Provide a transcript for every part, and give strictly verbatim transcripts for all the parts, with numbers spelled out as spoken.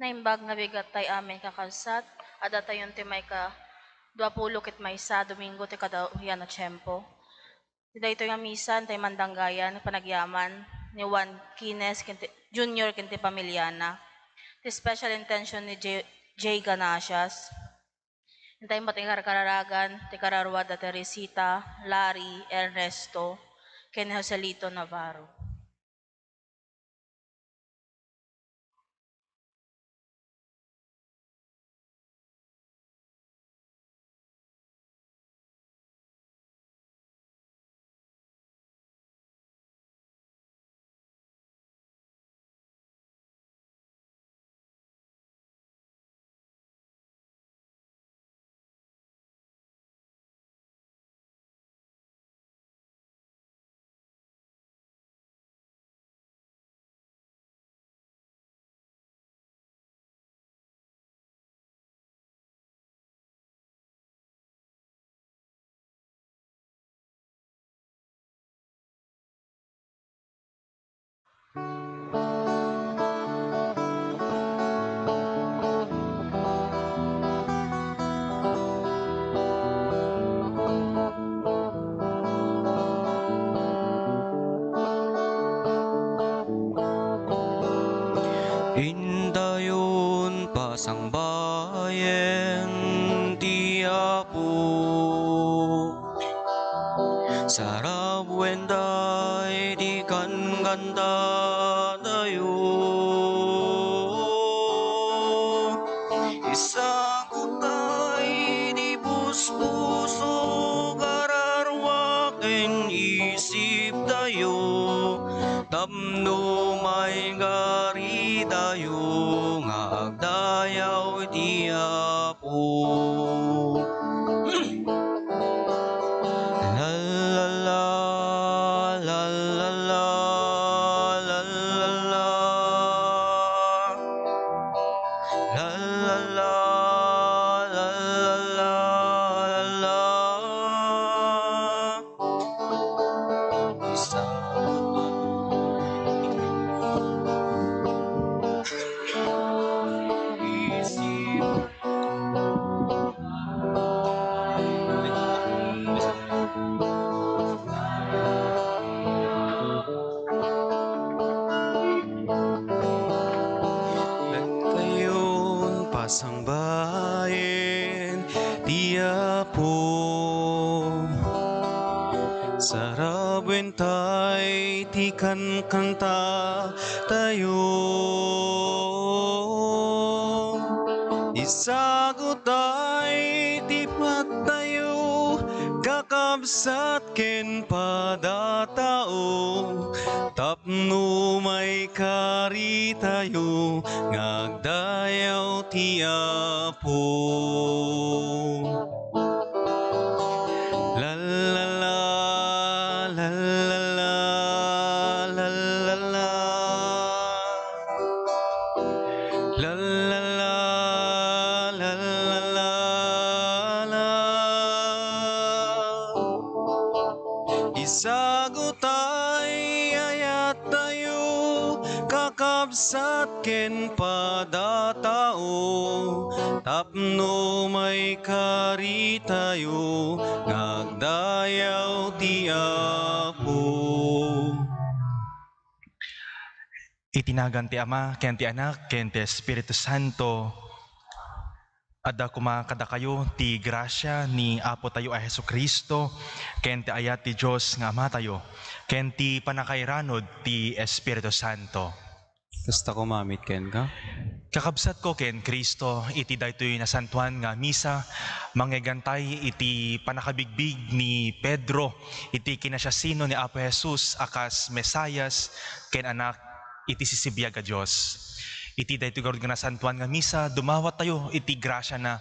Naimbag nga bigat tay amin, kakabsat, adda tayon ti maika duapulo ket maysa a Domingo ti kadawyan a tiempo. Ti daytoy nga misa, intay mandanggayan, panagyaman ni Juan Quines ken ti, Junior ken ti pamiliana. Ti special intention ni J-, Jay Ganasias. Intay met ikarkararagan ti kararua da Teresita, Larry, Ernesto, ken Joselito Navarro. Intayon pasangbayen ti Apo. Sarap wen tay ti kankantatayo. Isagutay ti puspuso, kararua ken isiptayo, tapno maikaritayo nga agdayaw ti Apo. La, la, la, la, la, la, la, la. La, la, la, la, la, la, la. Tayon pasangbayen ti Apo. Sarap wen tay ti kankantatayo. Isagutay ti pattayo, kakabsat ken padatao, tapno maikaritayo nga agdayaw ti Apo. La, la, la, la, la, la, la, la, la. La, la, la, la, la, la, la. Isagutay ayattayo, kakabsat ken padatao, tapno maikaritayo nga agdayaw ti Apo. Iti nagan ti Ama, ken ti Anak, ken ti Espiritu Santo. Adda koma kadakayo ti grasia ni Apotayo a Jesu-Cristo, ken ti ayat ti Dios nga Amatayo, ken ti pannakairanod ti Espiritu Santo. Kasta koma met kenka. Kakabsatko ken Cristo, iti daytoy nasantoan nga misa, mangegantay iti pannakabigbig ni Pedro iti kinasiasino ni Apo Jesus a kas Mesias ken Anak iti sisibiag a Dios. Iti daytoy garud nga nasantoan nga misa, dumawattayo iti grasiana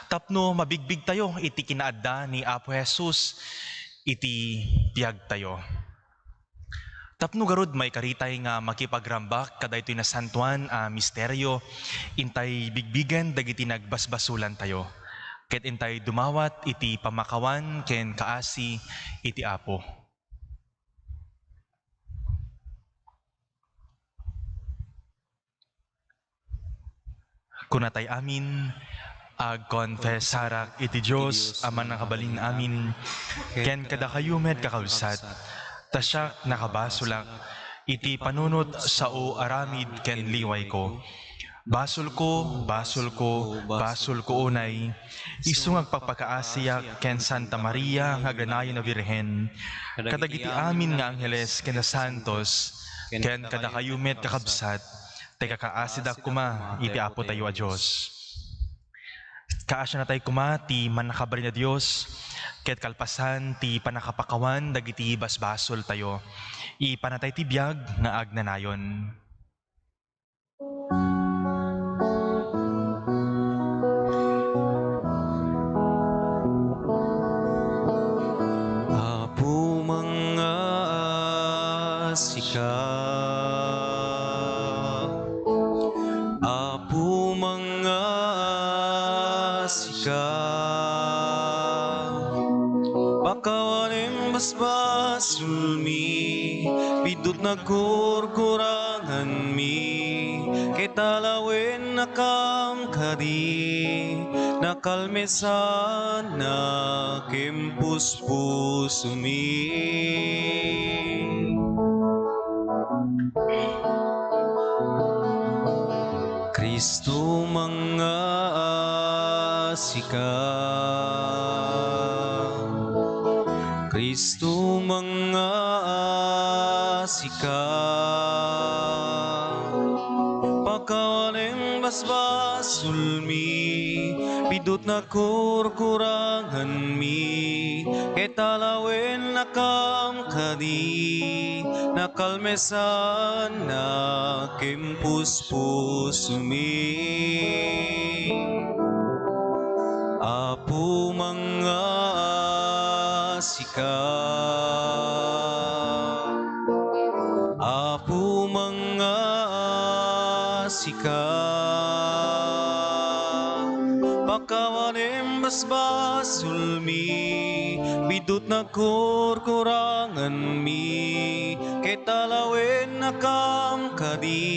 tapno mabigbigtayo iti kinaadda ni Apo Jesus iti biagtayo. Tapno garud maikaritay nga makipagrambak kadaytoy nasantoan a misterio, intay bigbigen dagiti nagbasbasolantayo, ket intay dumawat iti pamakawan ken kaasi iti Apo. Kunatay amin, agkonfesarak iti Dios a mannakabalin amin, ken kadakayo met, kakabsat, ta siak nakabasolak iti panunot sao aramid ken liwayko. Basolko, basolko, basolko unay, isu nga agpakpakaasiak ken Santa Maria nga agnanayon a Birhen, kadagiti amin nga angheles ken a santos, ken kadakayo met, kakabsat, ta ikakaasidak koma iti Apotayo a Dios. Kaasianatay koma ti Mannakabalin a Dios, ket kalpasan ti pannakapakawan dagiti basbasoltayo, ipanatay ti biag nga agnanayon. Apo, mangngaasika. Apo, mangngaasika. Pakawanem basbasolmi, pidut nagkurkuranganmi, ket alawennakam kadi, nakalmesannak ken puspusomi. Cristo, mangngaasika. Cristo, mangngaasika. Pakawanem basbasolmi, pidut nagkurkuranganmi, ket alawennakam kadi, nakalmesannak ken puspusomi. Apo, mangngaasika. Apo, mangngaasika. Pakawanem basbasolmi, pidut nagkurkuranganmi, ket alawennakam kadi,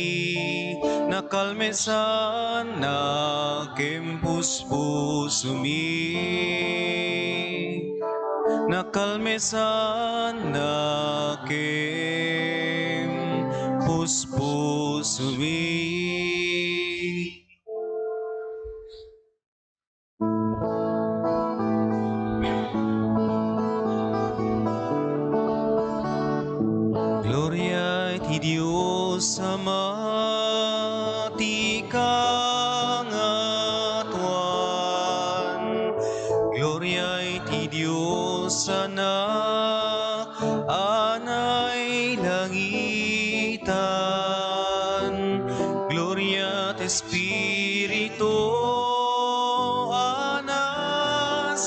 nakalmesannak ken puspusomi. Nakalmesannak ken puspusomi. Gloria iti Dios Ama ti kangatoan. Gloria iti Dios Anak a nailangitan. Gloria ti Espiritu a nasantoan.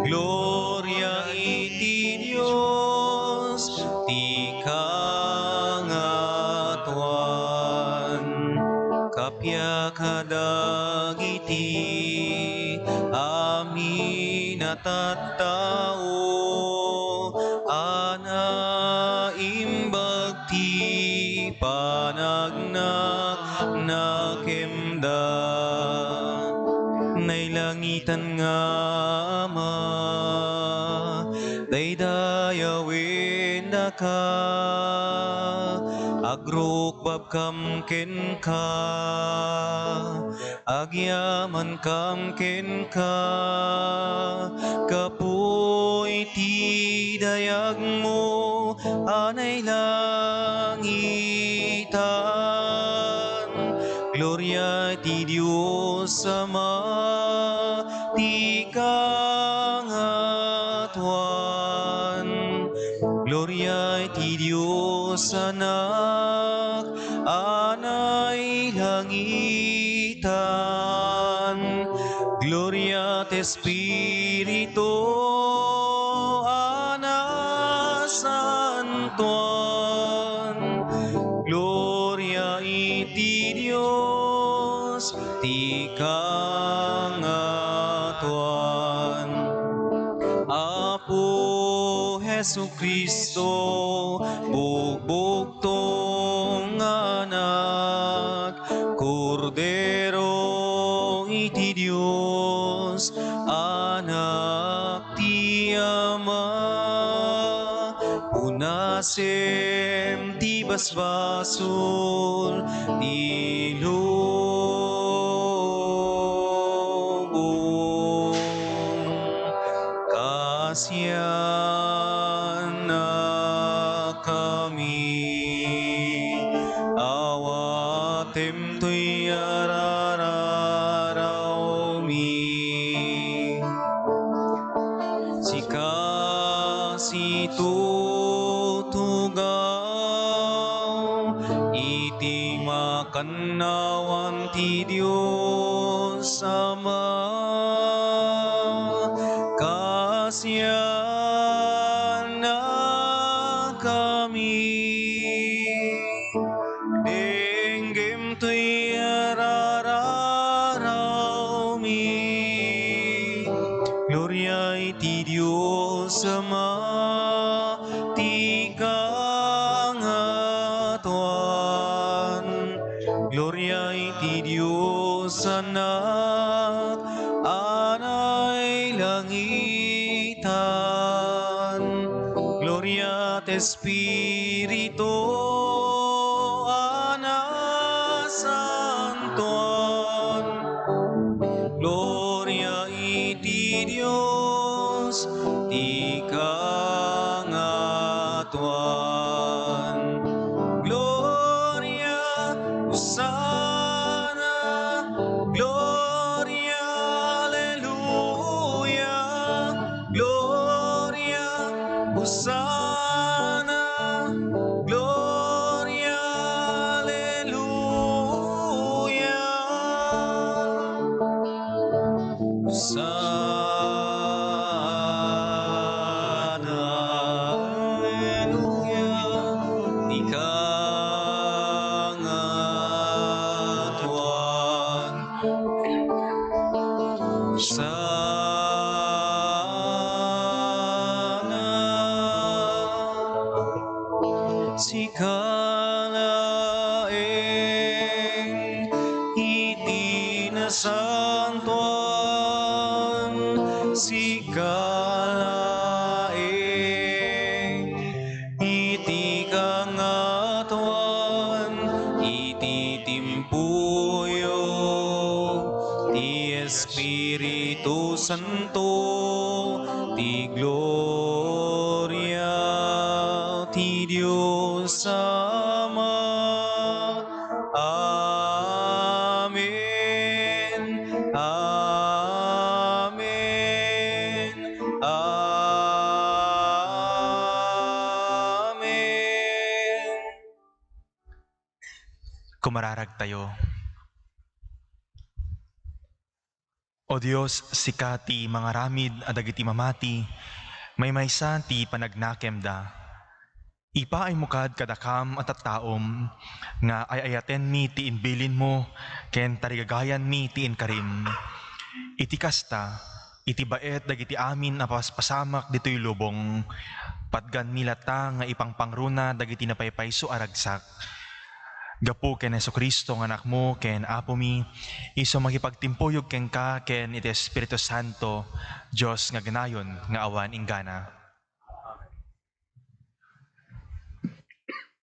Gloria iti Dios ti kangatoan. Kappia kadagiti amin a tattao a naimbag ti panagna-, nakemda. Nailangitan nga Ama, daydayawendaka, agrukbabkam kenka, agyamankam kenka, gapu iti dayagmo a nailangitan. Gloria iti Dios Ama ti kangatoan. Gloria iti Dios Anak a nailangitan. Gloria ti Espiritu a nasantoan. Gloria iti Dios ti kangatoan. Apo Jesu-Cristo, bugbugtong nga Anak, Kordero iti Dios, Anak ti Ama, punasem ti basbasol ti lubong. Kasiannakami, awatem toy arararawmi. Sika situtugaw iti makannawan ti Dios Ama. Kasiannakami. Denggem toy arararawmi. Gloria iti Dios Ama ti kangatoan. Gloria iti Dios Anak a nailangitan. Gloria ti Espiritu a nasantoan. Gloria iti Dios ti kangatoan. Gloria, Hosanna, Gloria, Alleluia, Gloria, Hosanna, Gloria, Alleluia. Hosanna, Alleluia, ti kangatoan. Hosanna. Sika laeng iti nasantoan, sika laeng iti kangatoan, iti timpuyo, ti Espiritu Santo, ti gloria ti Dios Ama. Amen. Amen. Amen. Kumararagtayo. O Dios, sika ti mangaramid a dagiti mamati, maymaysa ti panagnakemda. Ipaaymo kad kadakam a tattaom nga ay-ayatenmi ti imbilinmo ken tarigagayanmi ti inkarim. Iti kasta, iti baet dagiti amin a paspasamak ditoy lubong, patganmi latta nga ipangpangruna dagiti napaypayso a ragsak. Gapu ken Jesu-Cristo nga Anakmo ken Apomi, isu makipagtimpuyog kenka ken iti Espiritu Santo, Dios nga agnayon nga awan inggana.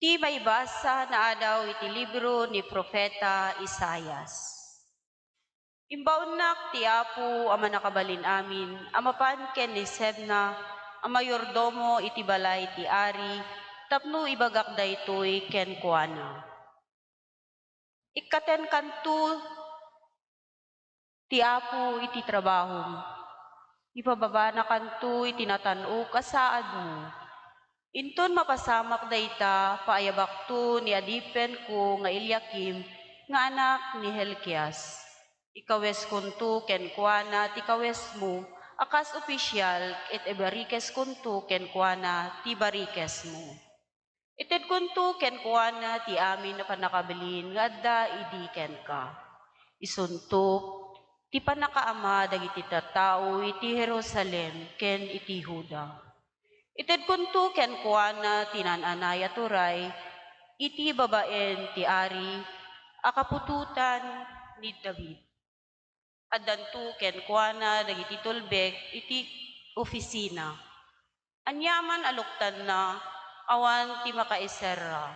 Ti maibasa naadaw iti libro ni Profeta Isaias. Imbaonnak ti Apo a Mannakabalin-amin a mapan ken ni Sebna a mayordomo iti balay ti ari tapno ibagak daytoy kenkuana. Ikkatenkanto ti Apo iti trabahom. Ipababanakanto iti natan-ok a saadmo. Inton mapasamak dayta, paayabakto ni adipenko nga Eliakim nga anak ni Hilkias. Ikaweskonto kenkuana ti kawesmo a kas opisial ket ibarikeskonto kenkuana ti barikesmo. Itedkonto kenkuana ti amin a pannakabilin nga adda idi kenka. Isunto ti pannakaama dagiti tattao iti Jerusalem ken iti Juda. Itedkonto kenkuana ti naan-anay a turay iti babaen ti ari a kaputotan ni David. Addanto kenkuana dagiti tulbek iti ofisina. Aniaman a luktanna, awan ti makaiserra.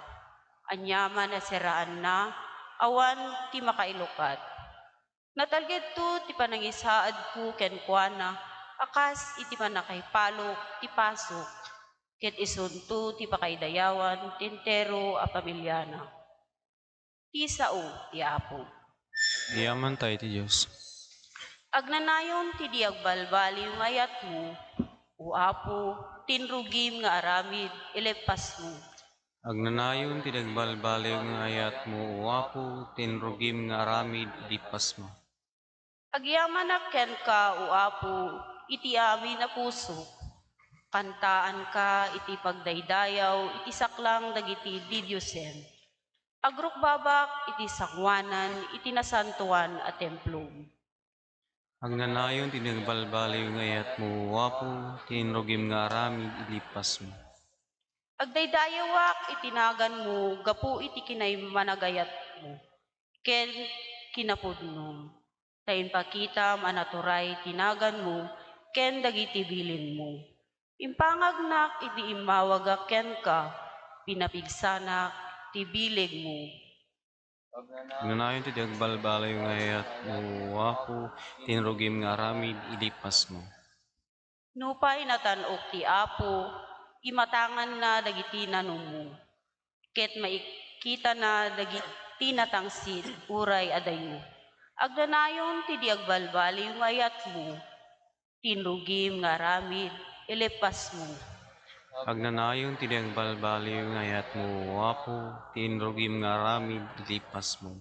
Aniaman a serraanna, awan ti makailukat. Natalgedto ti panangisaadko kenkuana a kas iti pannakaipalok ti pasok, ket isunto ti pakaidayawan ti entero a pamiliana. Ti sao ti Apo. Agyamankay ti Dios. Agnanayon ti di agbalbaliw nga ayatmo, O Apo, ti inrugim nga aramid, ileppasmo. Agnanayon ti di agbalbaliw nga ayatmo, O Apo, ti inrugim nga aramid, ileppasmo. Agyamanak kenka, O Apo, iti amin a pusok. Kantaanka iti pagdaydayaw iti saklang dagiti didiosen. Agrukbabak iti sangoanan iti nasantoan a templom. Agnanayon ti nagbalbaliw nga ayatmo, O Apo, ti inrugim nga aramid, ileppasmo. Agdaydayawak iti naganmo gapu iti kinaimanagayatmo ken kinapudnom. Ta impakitam a naturay ti naganmo ken dagiti bilinmo. Impangagnak idi immawagak kenka, pinapigsanak ti bilegmo. Agnanayon ti di agbalbaliw nga ayatmo, O Apo, ti inrugim nga aramid, ileppasmo. Nupay natan-ok ti Apo, imatanganna dagiti nanummo, ket maikitana dagiti natangsit uray adayo. Agnanayon ti di agbalbaliw nga ayatmo, ti inrugim nga aramid, ileppasmo. Agnanayon ti di agbalbaliw nga ayatmo, O Apo, ti inrugim nga aramid, ileppasmo.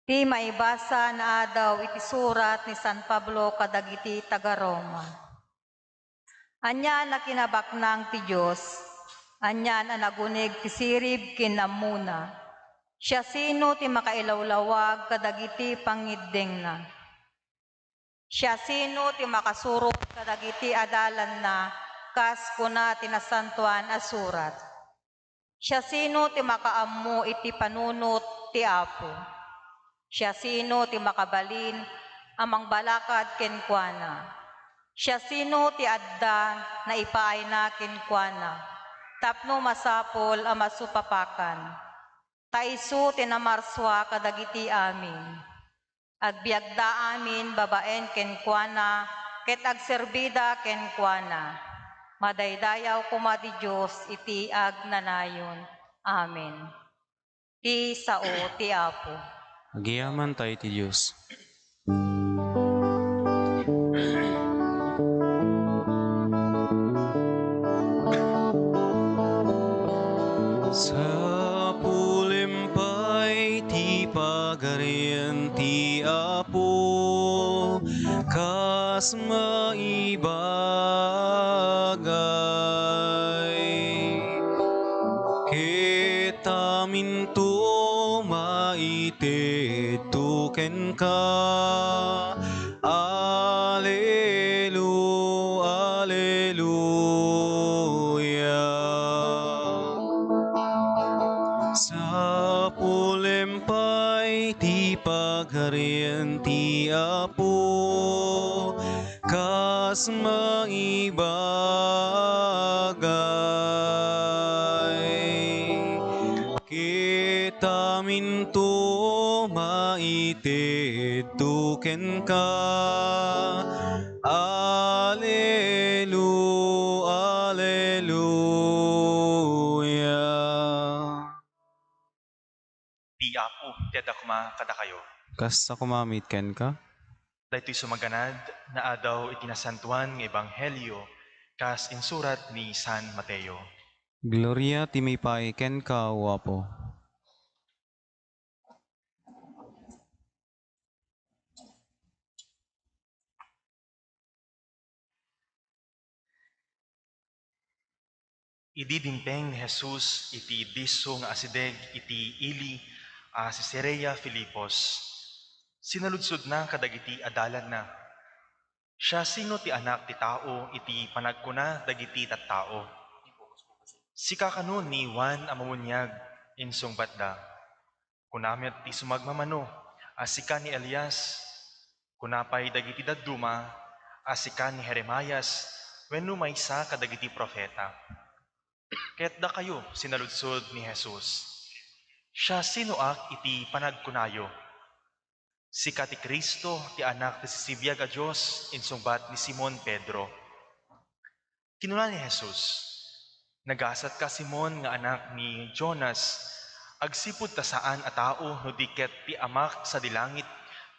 Ti maibasa naadaw iti surat ni San Pablo kadagiti taga-Roma. Anian a kinabaknang ti Dios, anian a nagunig ti sirib ken ammona. Siasino ti makailawlawag kadagiti pangiddengna? Siasino ti makasurot kadagiti adalanna, kas kuna ti Nasantoan a Surat? Siasino ti makaammo iti panunot ti Apo? Siasino ti makabalin a mangbalakad kenkuana? Siasino ti adda naipaayna kenkuana tapno masapul a masupapakan? Ta isu ti namarsua kadagiti amin. Agbiagda amin babaen kenkuana ket agserbida kenkuana. Madaydayaw koma ti Dios iti agnanayon. Amen. Ti sao ti Apo. Agyamankay ti Dios. Sapulem pay ti Pagarian ti Apo, kas maibagay. Ket aminto maitedto kenka. Alelu-, Aleluya. Sapulem pay ti Pagarian ti Apo, kas maibagay. Ket aminto maitedto kenka. Alelu-, Aleluya. Ti Apo ti adda koma kadakayo. Kasta koma met kenka. Daytoy sumaganad nga adaw iti Nasantoan nga Ebanghelio kas insurat ni San Mateo. Gloria ti maipaay kenka, O Apo. Idi dimteng ni Jesus iti disso nga asideg iti ili a Cesarea Filipos, sinaludsodna kadagiti adalanna, "Siasino ti Anak ti Tao iti panagkuna dagiti tattao?" "Sika kano ni Juan a Mummuniag," insungbatda. "Kuna met ti sumagmamano a sika ni Elias, kuna pay dagiti dadduma a sika ni Jeremias wenno maysa kadagiti profeta." Ket dakayo, sinaludsod ni Jesus, "Siasinoak iti panagkunayo?" "Sika ti Cristo, ti Anak ti sisibibiag a Dios," insungbat ni Simon Pedro. Kinuna ni Jesus, "Nagasatka, Simon nga anak ni Jonas, agsipud ta saan a tao no di ket ti Amak sadi langit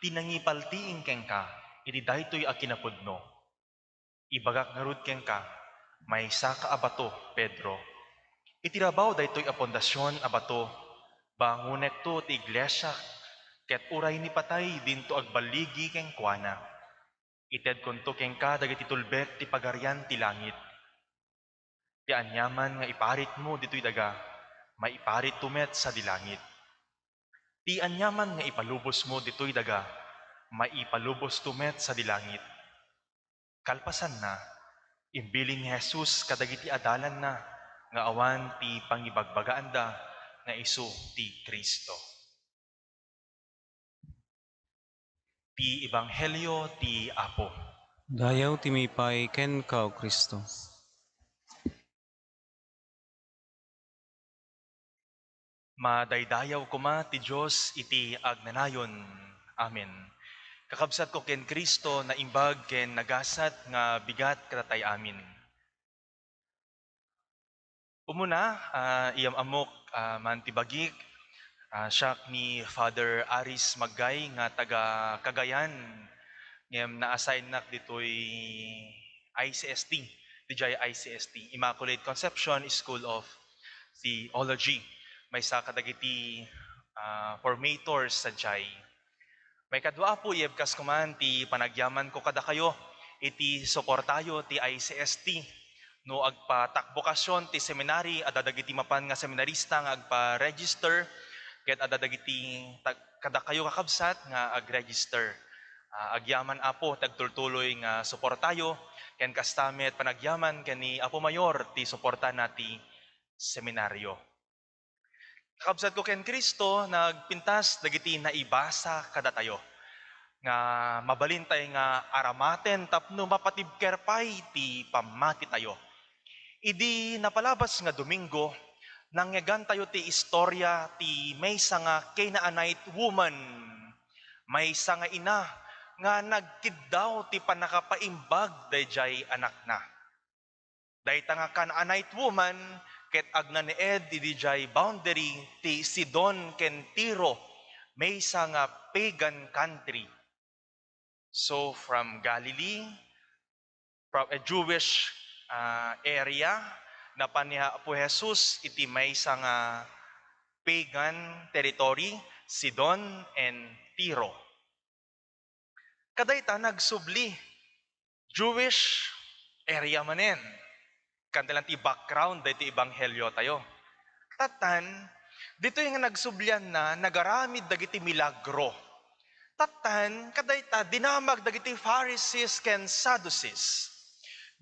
ti nangipaltiing kenka iti daytoy a kinapudno. Ibagak ngarud kenka, maysaka a bato, Pedro. Iti rabaw daytoy a pundasion a bato, bangonekto ti iglesiak, ket uray ni patay dinto agballigi kenkuana. Itedkonto kenka dagiti tulbek ti pagarian ti langit. Ti aniaman nga iparitmo ditoy daga, maiparitto met sadi langit. Ti aniaman nga ipalubosmo ditoy daga, maipalubosto met sadi langit." Kalpasanna, imbilin ni Jesus kadagiti adalanna nga awan ti pangibagbagaanda nga isu ti Cristo. Ti Ebanghelio ti Apo. Dayaw ti maipay kenka, O Cristo. Madaydayaw koma ti Dios iti agnanayon. Amen. Kakabsatko ken Cristo, naimbag ken nagasat nga bigat kadatayo amin. Umuna, ah, iyam-ammok, ah, man ti bagik, ah, siak ni Father Aris Maggay nga taga Cagayan, ngem na-assign-nak ditoy I C S T, diay I C S T, Immaculate Conception School of Theology. Maysa kadagiti, ah, formators sadiay. Maikadua, Apo, ibagak man ti panagyamanko kadakayo iti suportayo ti I C S T. No agpatakbukasion ti seminary, adda dagiti mapan nga seminarista nga agpa-register, ket adda dagiti tag-, kadakayo, kakabsat, nga ag-register. Ah, agyaman, Apo, ti agtultuloy nga suportayo, ken kasta met panagyaman ken ni Apo Mayor ti suportana ti seminaryo. Kakabsatko ken Cristo, nagpintas dagiti naibasa kadatayo nga mabalintay nga aramaten tapno mapatibker pay ti pammatitayo. Idi napalabas nga Domingo, nangngegantayo ti istorya ti maysa nga Canaanite woman, maysa nga ina nga nagkiddaw ti pannakapaimbag daydiay anakna. Dayta nga Canaanite woman ket agnaneed idiay boundary ti Sidon ken Tiro, maysa nga pagan country. So, from Galilee, from a Jewish, ah, area, napan ni Apo Jesus iti maysa nga pagan territory, Sidon and Tiro. Kadayta nagsubli, Jewish area manen. Kanta lang ti background daytoy ebanghelio tayo. Tattan, ditoy nga nagsublianna, nagaramid dagiti milagro. Tattan, kadayta dinamag dagiti Pharisees ken Sadducees.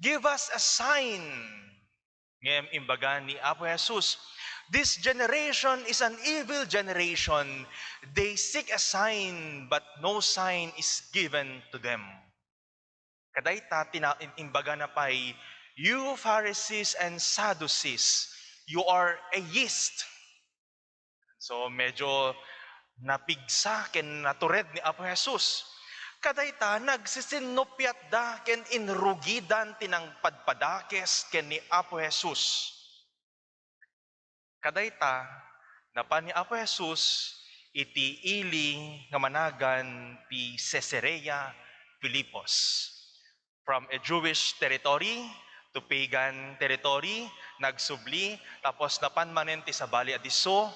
"Give us a sign." Ngem imbaga ni Apo Jesus, "This generation is an evil generation. They seek a sign, but no sign is given to them." Kadayta tina-, in-, imbagana pay, "You Pharisees and Sadducees, you are a yeast." So, medyo napigsa ken natured ni Apo Jesus. Kadayta, nagsisinnuppiatda ken inrugidan ti nangpadpadakes ken ni Apo Jesus. Kadayta, napan ni Apo Jesus iti ili nga managan ti Cesarea Filipos. From a Jewish territory to pagan territory, nagsubli, tapos napan manen ti sabali a disso,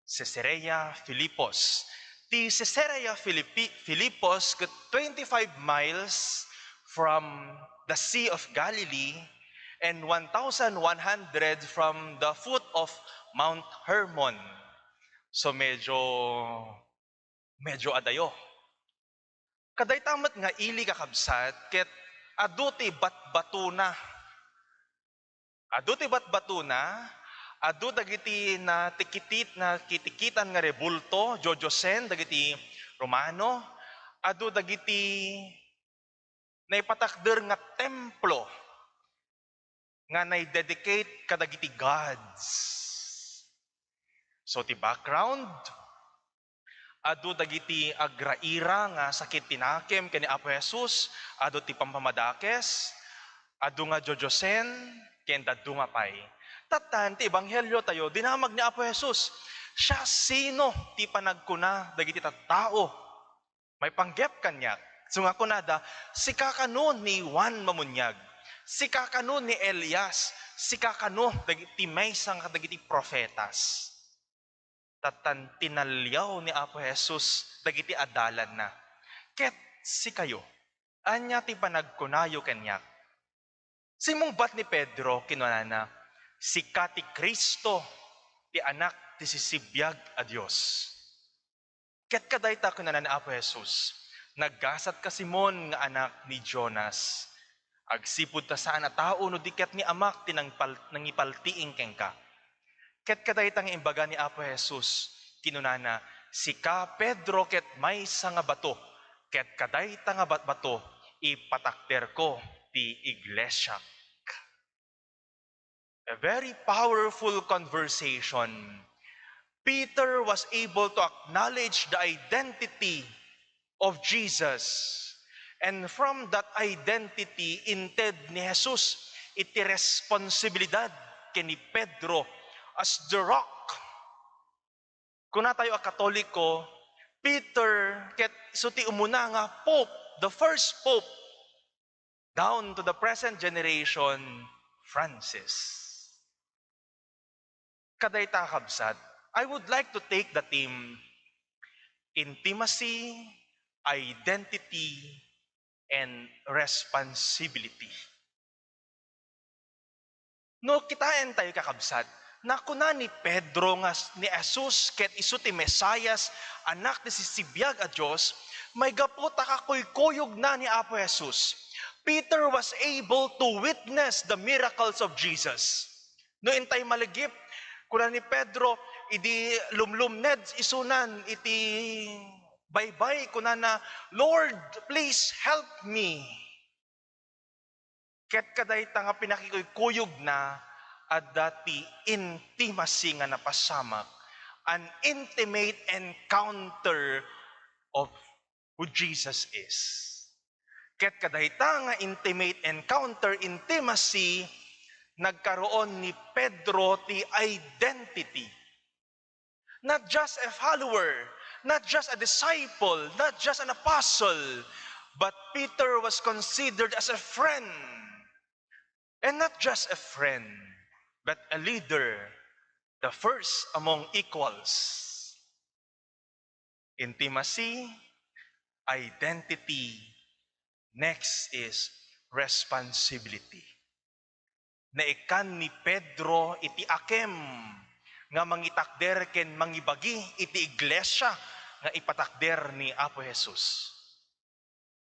Cesarea Filipos. Ti Cesarea Filipi-, Filipos ket twenty-five miles from the Sea of Galilee and one thousand one hundred from the foot of Mount Hermon. So, medyo, medyo adayo. Kadayta met nga ili, kakabsat, ket adu ti batbatona. Adu ti batbatona, adu dagiti natikitit-, nakitikitan nga rebulto, jojoseng dagiti Romano, adu dagiti naipatakder nga templo nga naidedicate kadagiti gods. So, ti background, adu dagiti agraira nga sakit ti nakem ken ni Apo Jesus, adu ti pampamadakes, adu nga jojoseng, ken dadduma pay. Tattan, ti ebanghelio tayo, dinamag ni Apo Jesus. Siasino ti panagkuna dagiti tattao? Maipanggep kaniak. So nga kunada, "Sika kano ni Juan Mamuniag? Sika kano ni Elias? Sika kano dagiti maysa nga dagiti profetas?" Tattan tinaliaw ni Apo Jesus dagiti adalanna. Ket sikayo, ania ti panagkunayo kaniak? Simmungbat ni Pedro, kinunana, "Sika ti Cristo, ti Anak ti sisibiag a Dios." Ket kadayta, kinunana ni Apo Jesus, "Naggasatka, Simon nga anak ni Jonas. Agsipud ta saan a tao no di ket ni Amak ti nangipal-, nangipaltiing kenka." Ket kadayta nga imbaga ni Apo Jesus, kinunana, "Sika, Pedro, ket maysa nga bato, ket kadayta nga bat-, bato, ipatakderko ti iglesiak." A very powerful conversation. Peter was able to acknowledge the identity of Jesus. And from that identity, inted ni Jesus iti responsibilidad ken ni Pedro as the rock. Kuna tayo a Katoliko, Peter ket isu ti umuna nga pope, the first pope, down to the present generation, Francis. Kadayta, kabsat, I would like to take the theme, intimacy, identity, and responsibility. No kitaentayo, kakabsat, nakuna ni Pedro nga s-, ni Jesus ket isu ti Mesias, Anak ti sisibiag a Dios, maigapu ta kakuykuyogna ni Apo Jesus. Peter was able to witness the miracles of Jesus. No intay malagip, kuna ni Pedro, idi lumlumned isunan iti baybay, kunana, "Lord, please help me." Ket kadayta nga pinakikuykuyogna, adda ti intimacy nga napasamak, an intimate encounter of who Jesus is. Ket kadayta nga intimate encounter, intimacy, nagkaroon ni Pedro ti identity. Not just a follower, not just a disciple, not just an apostle, but Peter was considered as a friend. And not just a friend, but a leader, the first among equals. Intimacy, identity, next is responsibility. Naikkan ni Pedro iti akem nga mangitakder ken mangibagi iti iglesia nga ipatakder ni Apo Jesus.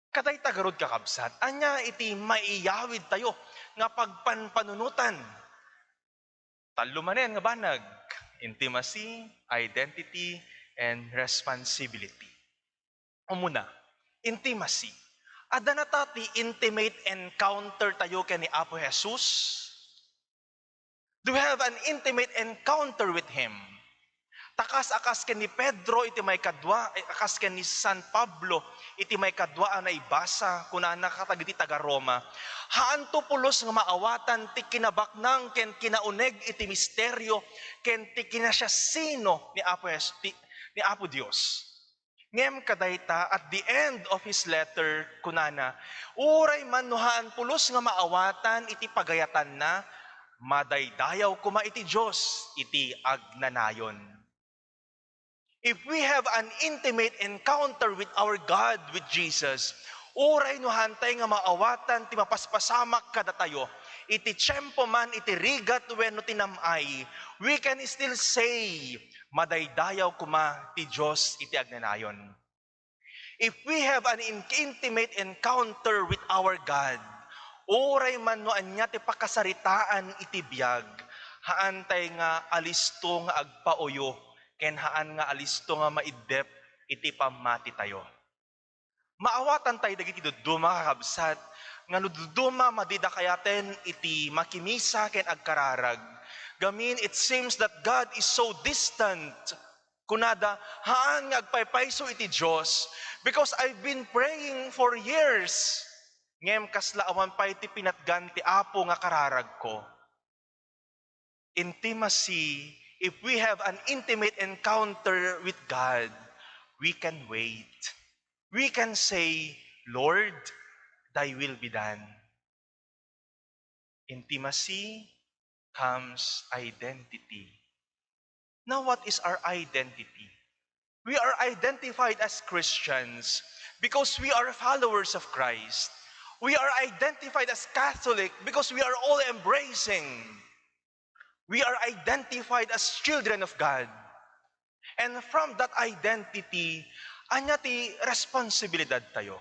Kadayta garud, kakabsat, ania iti maiyawidtayo nga pagpanpanunotan? Tallo manen nga banag, intimacy, identity, and responsibility. Umuna, intimacy. Adda nata ti intimate encounter tayo ken ni Apo Jesus? Do we have an intimate encounter with Him? Ta kas a kas ken ni Pedro iti maikadua, eh, a kas ken ni San Pablo iti maikadua a naibasa, kunana kadagiti taga-Roma, "Haanto pulos nga maawatan ti kinabaknang ken kinauneg iti misterio ken ti kinasiasino ni Apo Jes-, ti, ni Apo Dios." Ngem kadayta, at the end of his letter, kunana, "Uray man no haan pulos nga maawatan iti pagayatanna, madaydayaw koma iti Dios iti agnanayon." If we have an intimate encounter with our God, with Jesus, uray no haantay nga maawatan ti mapaspasamak kadatayo, iti tiempo man, iti rigat wenno ti nam-ay, we can still say, "Madaydayaw koma ti Dios iti agnanayon." If we have an in-, intimate encounter with our God, Uray man no ania ti pakasaritaan iti biag, haantay nga alisto nga agpauyo, ken haan nga alisto nga maiddep iti pammatitayo. Maawatantayo dagiti dudduma, kakabsat, nga no dudduma madi dakayaten iti makimisa ken agkararag. Gamin, it seems that God is so distant. Kunada, haan nga agpaypayso iti Dios, because I've been praying for years. Ngem kasla awan pay ti pinatgan ti Apo nga kararagko. Intimacy, if we have an intimate encounter with God, we can wait. We can say, "Lord, thy will be done." Intimacy comes identity. Now, what is our identity? We are identified as Christians because we are followers of Christ. We are identified as Catholic because we are all embracing. We are identified as children of God. And from that identity, ania ti responsibilidad tayo?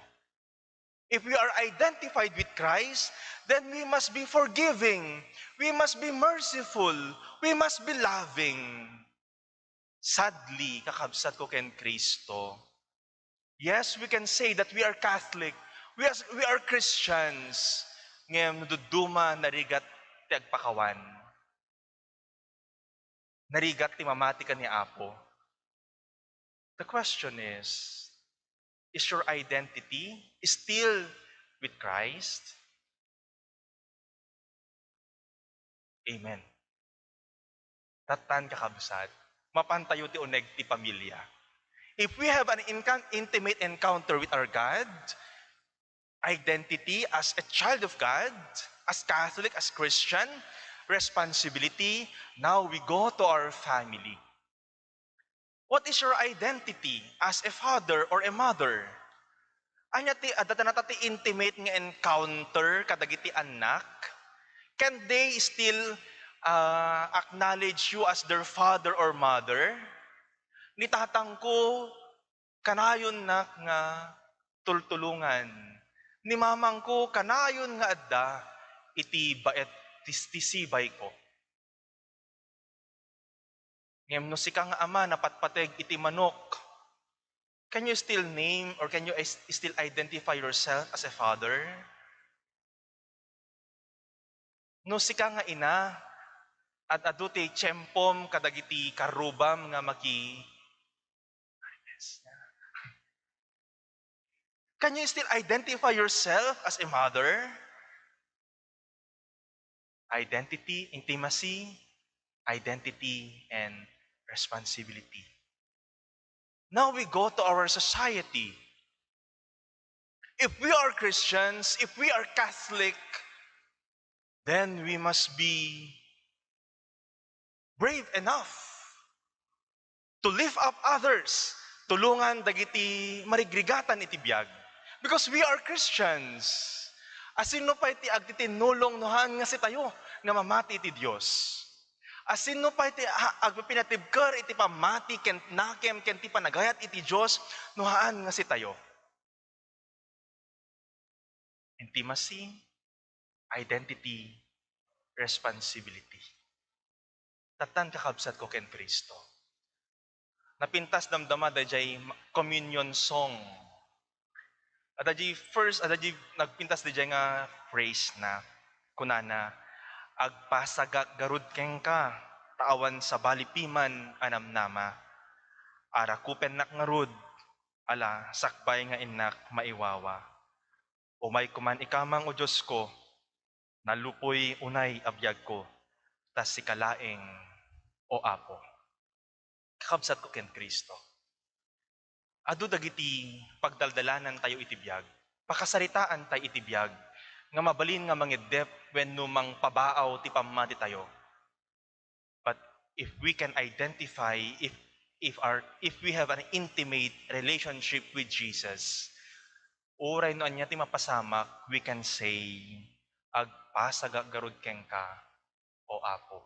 If we are identified with Christ, then we must be forgiving, we must be merciful, we must be loving. Sadly, kakabsat ko ken Kristo, yes, we can say that we are Catholic, we are, we are Christians, ngem no dudduma, narigat ti agpakawan. Narigat ti mamati ken ni Apo. The question is, is your identity still with Christ? Amen. Tattan, kakabsat, mapantayo ti uneg ti pamilya. If we have an incan-, intimate encounter with our God, identity as a child of God, as Catholic, as Christian, responsibility, now we go to our family. What is your identity as a father or a mother? Ania ti, adda nata ti intimate nga encounter kadagiti annak? Can they still, ah, acknowledge you as their father or mother? Ni tatangko, kanayonnak nga tultulongan. Ni mamangko, kanayon nga adda iti baet ti, ti sibayko. Ngem no sika nga ama napatpateg iti manok, can you still name or can you is-, still identify yourself as a father? No sika nga ina, ad-adu ti tiempom kadagiti karrubam nga maki-, Can you still identify yourself as a mother? Identity, intimacy, identity, and responsibility. Now we go to our society. If we are Christians, if we are Catholic, then we must be brave enough to lift up others, tulongan dagiti marigrigatan iti biag. Because we are Christians. Asinno pay ti agtitinnulong no haan nga sitayo nga mamati iti Dios? Asinno pay ti a-, agpipinatibker iti pammati ken nakem ken ti panagayat iti Dios no haan nga sitayo? Intimacy, identity, responsibility. Tattan, kakabsat ko ken Cristo. Napintas damdama dayjay ma-, communion song. Adda diay first, adda diay nagpintas dayjay nga phrase na. Kunana, "Agpasagak garud kenka, ta awan sabali piman a namnama. Arakupennak ngarud, ala, sakbay nga innak maiwawa. Umay koman ikamang, O Diosko, nalupoy unay a biagko, ta sika laeng, O Apo." Kakabsat ko ken Cristo, adu dagiti pagdaldalanantayo iti biag, pakasaritaantayo iti biag, nga mabalin nga mangiddep wenno mangpabaaw ti pammatitayo. But if we can identify, if, if our, if we have an intimate relationship with Jesus, uray no ania ti mapasamak, we can say, "Agpasagak garud kenka, O Apo."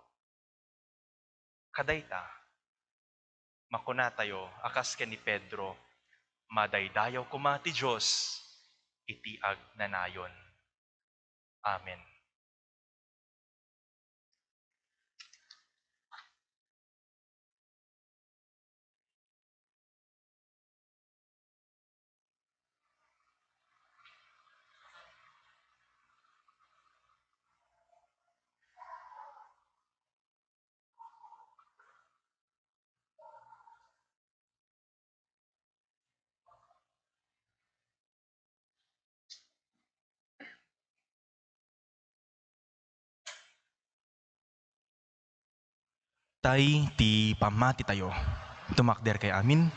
Kadayta, makunatayo a kas ken ni Pedro, "Madaydayaw koma ti Dios iti agnanayon." Amen. Tay ti pammatitayo. Tumakderkay amin.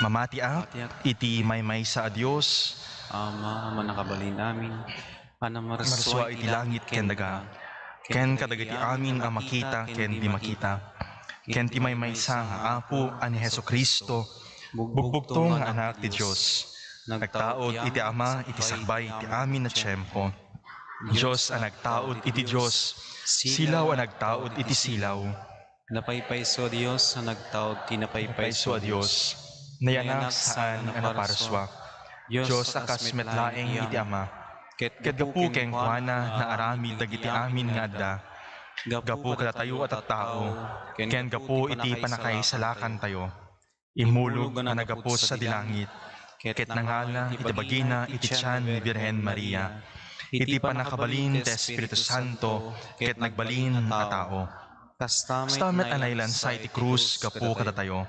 Mamatiak Mamatiak. iti maymaysa a Dios. Ama, a mannakabalin amin. Marsua iti langit ken daga. Ken kadagiti amin a makita ken di makita. Ken ti maymaysa nga Apo a ni Jesu-Cristo, bugbugto nga Anak ti Dios. Nagtaud iti Ama iti sakbay ti amin a tiempo. Dios a nagtaud iti Dios, silaw a nagtaud iti silaw. Napaypayso a Dios a nagtaud ti napaypayso a Dios. Nayanak saan a naparsua. Dios a kas met laeng iti Ama. Ket gapu kenkuana naaramid dagiti amin nga adda. Gapu kadatayo a tattao, ken gapu iti pannakaisalakantayo. Immulog a naggapu sadi langit, ket nangala iti bagina iti tian ni Birhen Maria, iti pannakabalin ti Espiritu Santo, ket nagbalin a tao. Kasta met a nailansa iti krus gapu kadatayo.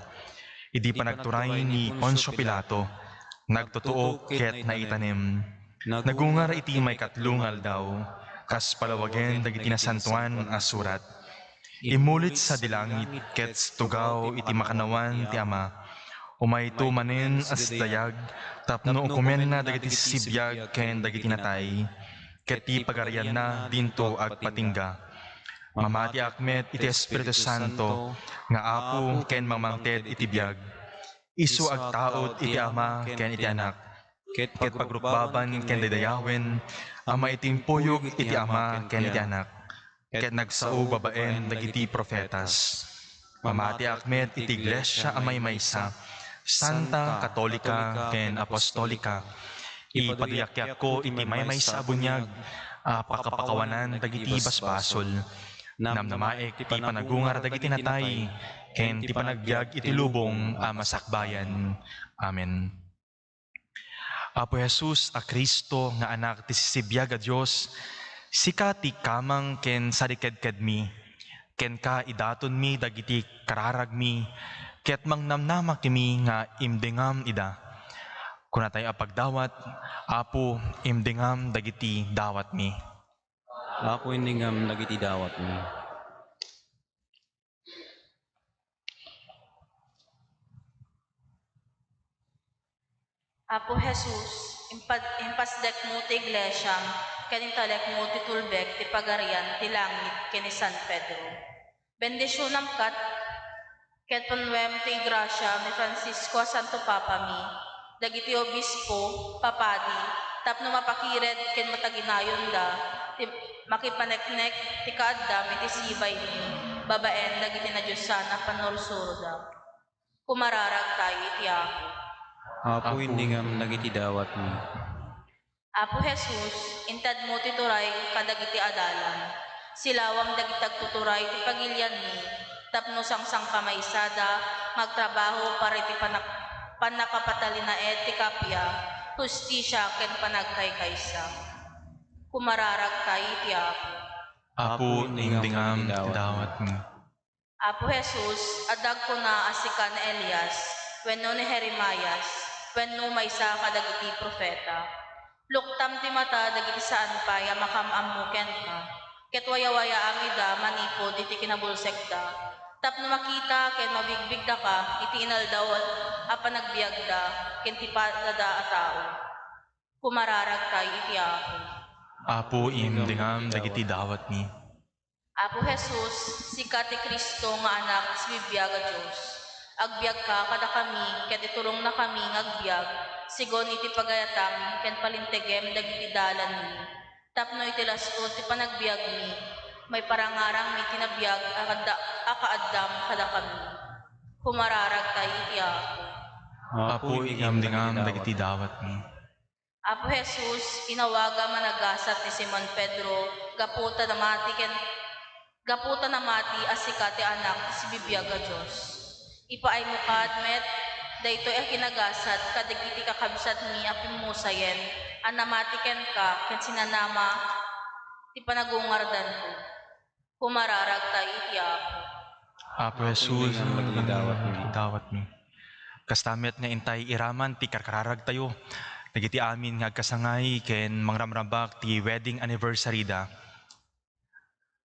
Idi panagturay ni Poncio Pilato, nagtutuok ket naitanem. Nagungar iti maikatlo nga aldaw, kas palawagen dagiti Nasantoan a Surat. Immulit sadi langit ket tugaw iti makannawan ti Ama. Umayto manen a sidayag tapno ukomenna dagiti sisibibiag ken dagiti natay, ket ti pagarianna dinto agpatingga. Mamatiak met iti Espiritu Santo nga Apo ken mamangted iti biag. Isu agtaud iti Ama ken iti Anak, ket pagrukbaban ken daydayawen a maitimpuyog iti Ama ken iti Anak, ket nagsao babaen dagiti profetas. Mamatiak met iti Iglesia a maymaysa, santa, katolika, ken apostolika. Ipaduyakyakko iti maymaysa a buniag a pakapakawanan dagiti basbasol. Namnamaek ti panagungar dagiti natay, ken ti panagbiag iti lubong a masakbayan. Amen. Apo Jesus a Cristo nga Anak ti sisibibiag a Dios, sika ti kamang ken sarikedkedmi. Kenka idatonmi dagiti kararagmi, ket mangnamnamakmi nga imdengam ida. Kunatayo a pagdawat, Apo, imdengam dagiti dawatmi. Apo, imdengam dagiti dawatmi. Apo Jesus, impad-, impasdekmo ti iglesiam, ken intalekmo ti tulbek ti pagarian ti langit ken ni San Pedro. Bendisionam ket, ket punnuem ti grasia ni Francisco a Santo Papami, dagiti obispo, papadi, tapno mapakired ken mataginayonda ti makipaneknek ti kaaddam iti sibaymi, babaen dagiti nadiosan a pannursuroda. Kumararagtayo iti Apo. Apo, imdengam dagiti dawatmi. Apo Jesus, intedmo ti turay kadagiti adalam. Silawam dagiti agtuturay ti pagilianmi, tapno sangsangkamaysada nga agtrabaho para iti panak-, pannakapatalinaed ti kappia, hustisia, ken panagkaykaysa. Kumararagtayo iti Apo. Apo, imdengam ti dawatmi. Apo Jesus, adda agkuna a sika ni Elias wenno ni Jeremias wenno maysa kadagiti profeta. Luktam ti mata dagiti saan pay a makam-ammo kenka, ket wayawayaam ida manipud iti kinabulsekda, tapno makita ken mabigbigdaka iti inaldaw a panagbiagda ken ti padada a tao. Kumararagtayo iti Apo. Apo, imdengam dagiti dawatmi. Apo Jesus, sika ti Cristo nga Anak ti sibibiag a Dios. Agbiagka kadakami ket iturongna kami nga agbiag, sigun iti pagayatam ken palintegem dagiti dalanmi. Tapno iti las-ud ti panagbiagmi, maiparangarangmi ti nabiag a kadda-, a kaaddam kadakami. Kumararagtayo iti Apo. Apo, imdengam dagiti dawatmi. Apo Jesus, inawagam a nagasat ni Simon Pedro gapu ta namati ken, gapu ta namati a sika ti Anak ti sibibiag a Dios. Ipaaymo kad met daytoy a kinagasat kadagiti kakabsatmi a pimmusayen a namati kenka ken sinanama ti panagungardanko. Kumararagtayo iti Apo. Apo Jesus, nga magidawatmi. Dawatmi. Kasta met nga intay iraman ti karkararagtayo dagiti amin nga agkasangay ken mangramrambak ti wedding anniversary da.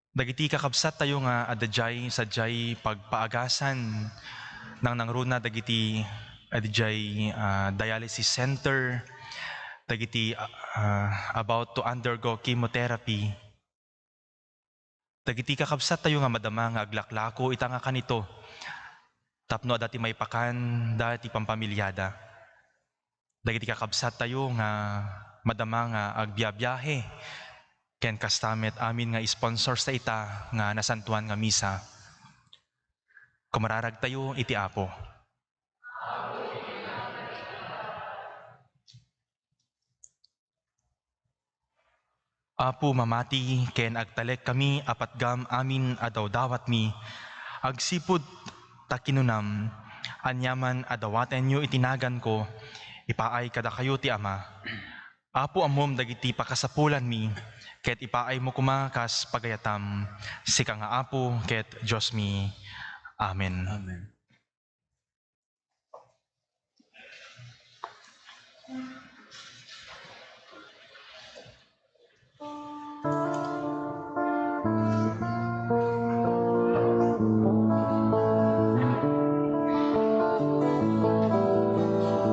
Dagiti kakabsattayo nga adda diay sadiay pagpaagasan, nangnangruna dagiti adda diay, ah, dialysis center, dagiti, ah, about to undergo chemotherapy. Dagiti kakabsattayo nga madama nga aglaklako ita nga kanito tapno adda ti maipakanda ti pampamiliada. Dagiti kakabsattayo nga madama nga agbiabiahe ken kasta met amin nga sponsors ta ita nga nasantuan nga misa. Kumararagtayo iti Apo. Apo, mamati ken agtalek kami a patgam amin a dawdawatmi, agsipud ta kinunam, aniaman a dawatenyo iti naganko, ipaay kadakayo ti Ama. Apo, ammom dagiti pakasapulanmi, ket ipaaymo koma kas pagayatam, sika nga Apo ket Diosmi. Amen. Amen.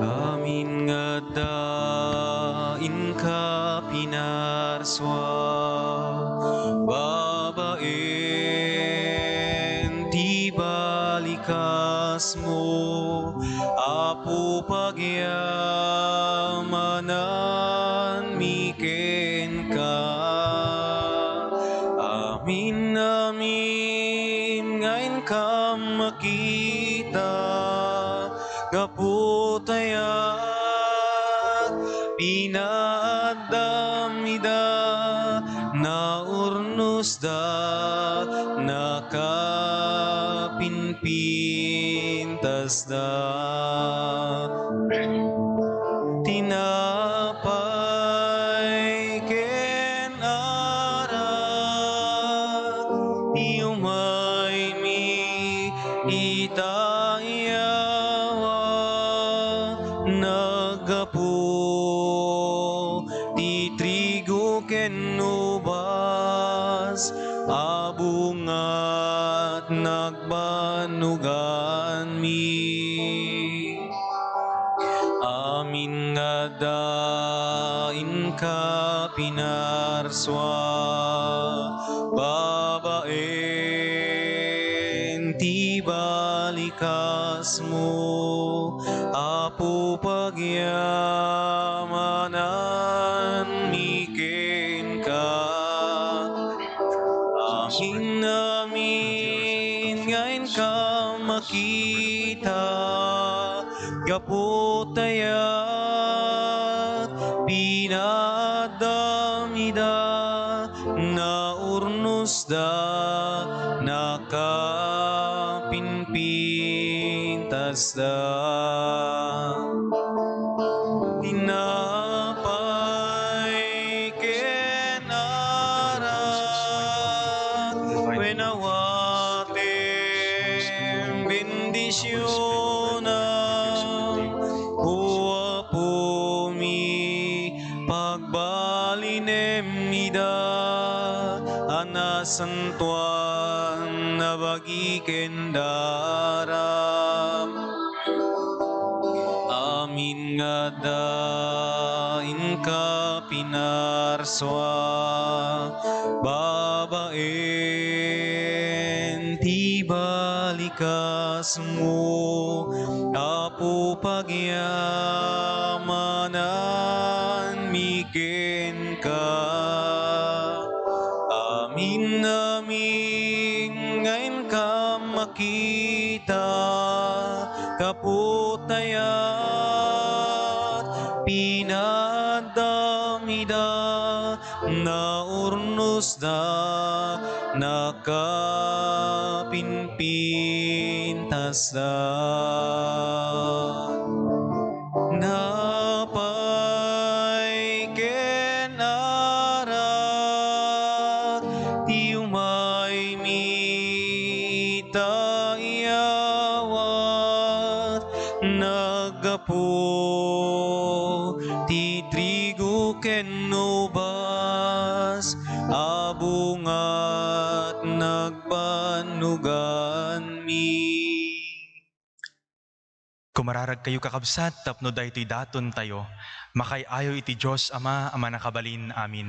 Amin nga adda inka pinarsua, babaen ti balikasmo, Apo, pagyamananmi kenka. Amin, amin nga inkam makita, gapu ta pinaddam ida, naurnosda, nakapinpintasda. Tinapay ken arak ti umaymi ita yawa, naggapu ti trigo ken ubas a bungat nagbannuganmi. Amin nga adda inka pinarsua, babaen ti balikasmo, Apo, pagyamananmi kenka. Amin, amin nga inkam makita, gapu ta pinaddam ida, naurnosda, nakapinpintasda. Tinapay ken arak, wen awatem bendisionam, O Apomi, pagbalinem ida a nasantoan a bagi ken daram. Amin nga adda inka pinarsua, babaen ti balikasmo, Apo, pagyamananmi kenka. Amin, amin nga inkam makita, gapu ta pinaddam Naurnosda, nakapinpintasda. Napay ken arak ti umaymi ita iyawat, naggapu ti trigo ken ubas a bungat nagbannuganmi. Kumararagkayo, kakabsat, tapno daytoy datontayo, makaay-ayo iti Dios Ama a Mannakabalin. Amin.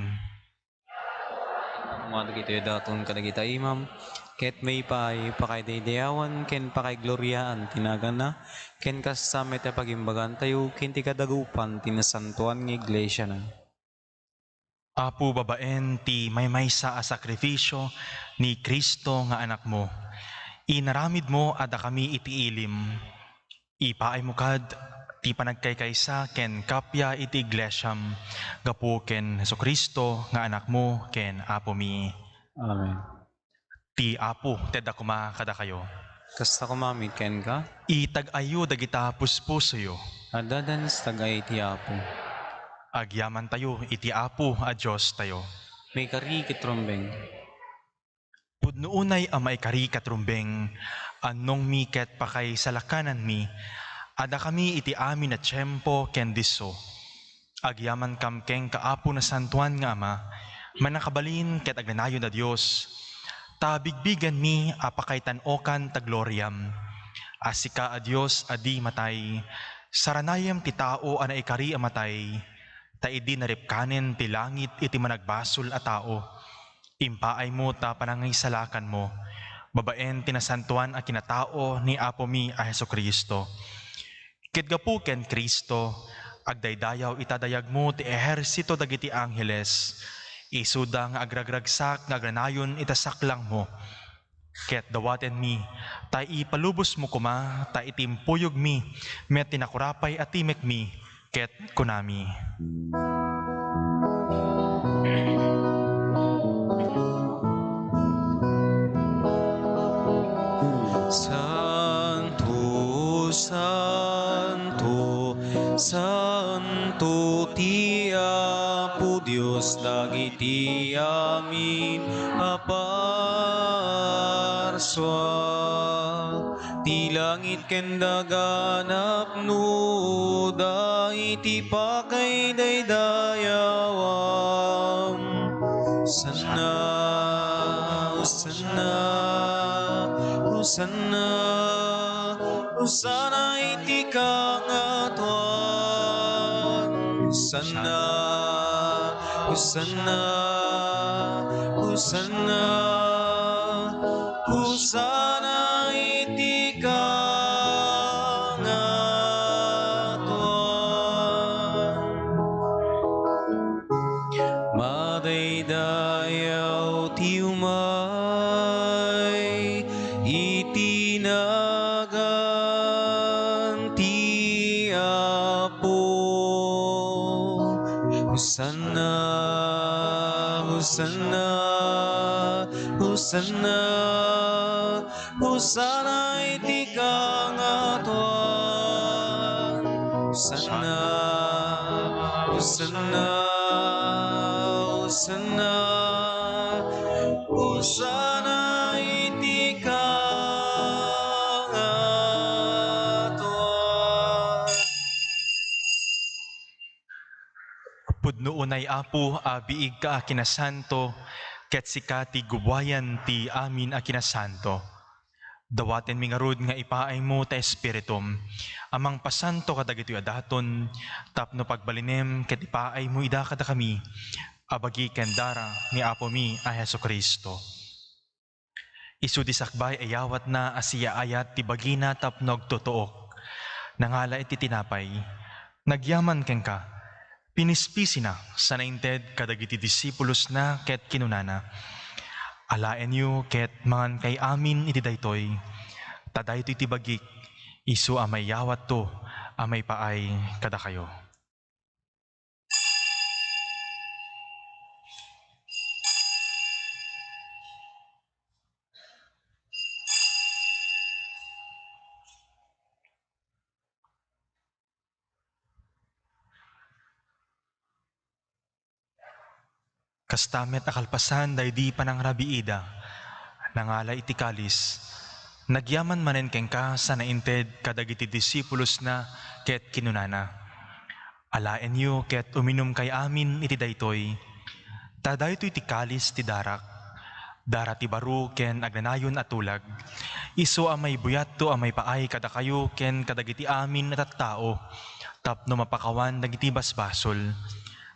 Koma dagitoy daton kadagita imam, ket maipaay pakaidaydayawan ken pakaigloriaan ti naganna, ken kasta met ti pagimbagantayo ken ti kadagupan ti nasantoan nga iglesiana. Apo, babaen ti maymaysa a sakrifisio ni Cristo nga Anakmo, inaramidmo a dakami iti ilim. Ipaaymo kad ti panagkaykaysa ken kappia iti iglesiam, gapu ken Jesu-Cristo nga Anakmo ken Apomi. Amen. Ti Apo tedda koma kadakayo. Kasta koma met kenka. Itag-ayyo dagita puspusoyo. Addadan ti tag-ay ti Apo. Agyamantayo iti Apo a Diostayo. Maikari ket rumbeng. Pudno unay a maikari ket rumbeng, annongmi ket pakaisalakananmi a dakami iti amin a tiempo ken disso. Agyamankam kenka, Apo Nasantoan nga Ama, Mannakabalin ket Agnanayon a Dios, ta bigbigenmi a pakaitan-okan ta gloriam. A sika a Dios a di matay, saranayem ti tao a naikari a matay, ta idi naripkanen ti langit iti managbasol a tao, impaaymo ta panangisalakanmo babaen ti nasantoan a kinatao ni Apomi a Jesu-Cristo. Ket gapu ken Cristo, agdaydayaw ita dayagmo ti ehersito dagiti angheles. Isuda nga agragragsak nga agnanayon ita saklangmo. Ket dawatenmi ta ipalubosmo koma ta itimpuyogmi met ti nakurapay a timekmi ket kunami. Santo, santo, santo ti Apo Dios dagiti amin a parsua. Ti langit ken daga napnoda iti pakaidaydayawan. Hosanna, Hosanna, Hosanna, Hosanna iti kangatoan. Hosanna, Hosanna, Hosanna, Hosanna iti kangatoan. Madaydayaw ti umay iti nagan ti Apo. Hosanna, Hosanna, Hosanna, Hosanna iti kangatoan. Hosanna, Hosanna, Hosanna, Hosanna iti kangatoan. Pudno unay, Apo, a biigka a kinasanto, ket sika ti gubuayan ti amin a kinasanto. Dawatenmi ngarud nga ipaaymo ta Espiritum a mangpasanto kadagitoy a daton tapno pagbalinem ket ipaaymo ida kadakami a bagi ken dara ni Apomi a Jesu-Cristo. Isu ti sakbay a yawatna a siyaayat ti bagina tapno agtutuok. Nangala iti tinapay, nagyaman kenka, pinispisina sana inted kadagiti disipulosna ket kinunana, "Alaenyo ket mangankay amin iti daytoy, ta daytoy ti bagik, isu a maiyawatto a maipaay kadakayo." Kasta met a kalpasan daydi panangrabiida, nangala iti kalis, nagyaman manen kenka sa nainted kadagiti disipulosna ket kinunana, "Alaenyo ket uminumkay amin iti daytoy, ta daytoy ti kalis ti darak, dara ti baro ken agnanayon a tulag. Isu a maibuyatto a maipaay kadakayo ken kadagiti amin a tattao tapno mapakawan dagiti basbasol.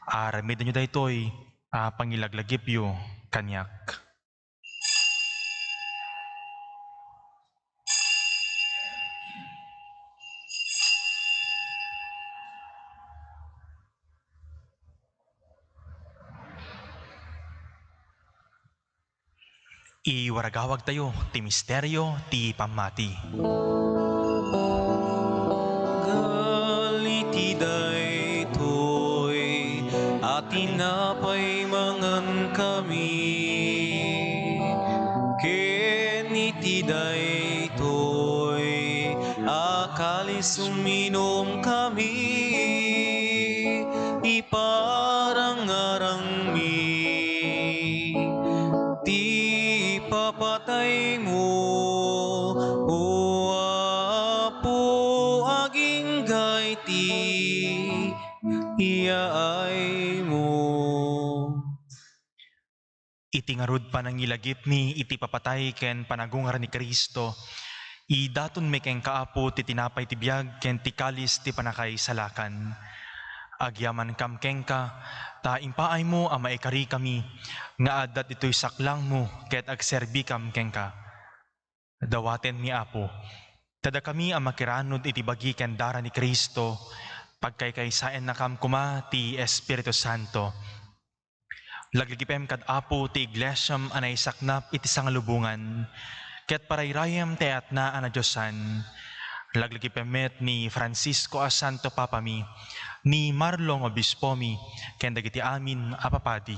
Aramidenyo daytoy a pangilaglagipyo kaniak." Iwaragawagtayo ti misterio ti pammati. Ngal iti daytoy a tinapay mangankami, ken iti daytoy a kalis uminumkami, iparangarangmi ti ipapataymo, O Apo, agingga iti yaaymo. Iti ngarud panangilagipmi iti papatay ken panagungar ni Cristo, idatonmi kenka, Apo, ti tinapay ti biag ken ti kalis ti panakaisalakan. Agyamankam kenka, ta impaaymo a maikarikami nga adda ditoy saklangmo ket agserbikam kenka. Dawatenmi, Apo, ta dakami a makiranud iti bagi ken dara ni Cristo, pagkaykaysaennakam koma ti Espiritu Santo. Laglagipem kad Apo ti iglesiam a naisaknap iti sangalubongan, ket parayrayem ti ayatna a nadiosan. Laglagipem met ni Francisco a Santo Papami, ni Marlon Obispomi, ken dagiti amin a papadi.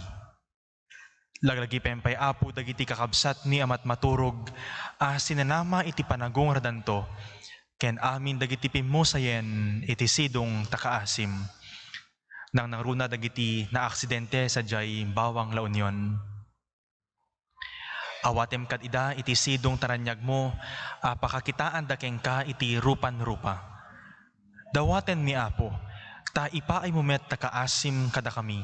Laglagipem pay, Apo, dagiti kakabsatmi a matmaturog a sinanama iti panagungardanto, ken amin dagiti pimmusayen iti sidong ta kaasim. Nangnangruna dagiti naaksidente sadiay bawang La Union. Awatem kad ida iti sidong ta raniagmo a pakakitaanda kenka iti rupan-rupa. Dawatenmi, Apo, ta ipaaymo met ta kaasim kadakami.